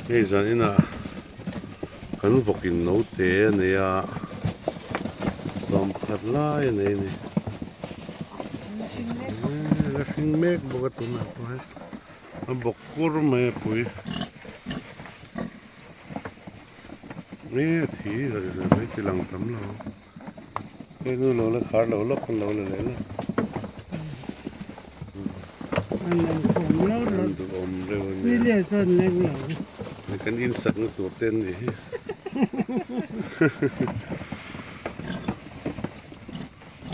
Hei zan inah kan vawk in note a nei a 11 lai a nei a ni la hring mek bawk a tunah pawh hian a bawk kur mai a pui nge a thi mai ti lang tam lo. Hei nu lo la khar lo lawk lo la leh la. An lo khawm lo lo. An duhawm reuh a nia. Ni leh zawn leng lo. Hei kan in sakna tur te an nih hi.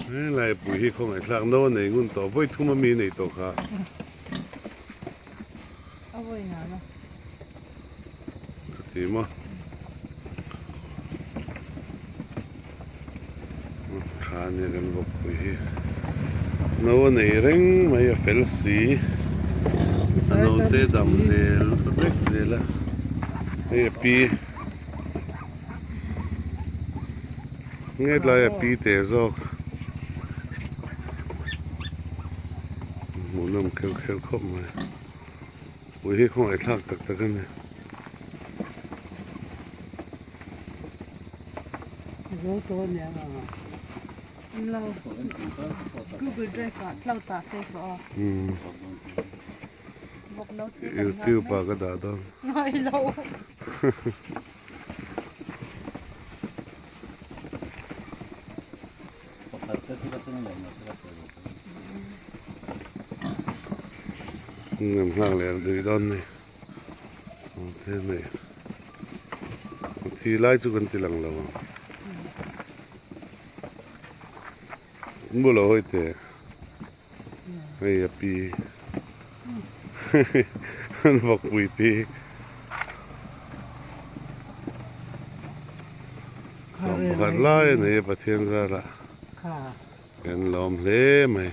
He lai pui hi khawngaihthlak no a nei ngun tawh vawi thum a mi a nei tawh kha. A vawi nana. Ka ti maw. Tha ania kan vawkpui hi. No a nei reng mai a fel si. A no te dam zel vek zel a. Hei a pi. Nge tlai a pi teh zawk. Hmuhnawm kheuh kheuh khawp mai. Ui hi khawngaihthlak tak tak a ni. Zo tawh ania ang a. Lo Google Drive ah cloud ah save rawh aw. Vawk no te kan nghak mek. YouTube ah ka dah dawn. Ngai lo. Ngam nghak leh rih dawn ni te nei thi lai chu kan ti lang lo ang bulah hawi teh hei a pi an vawkpui pi 11 lai a nei a Pathian zarah. Kan lawm hle mai.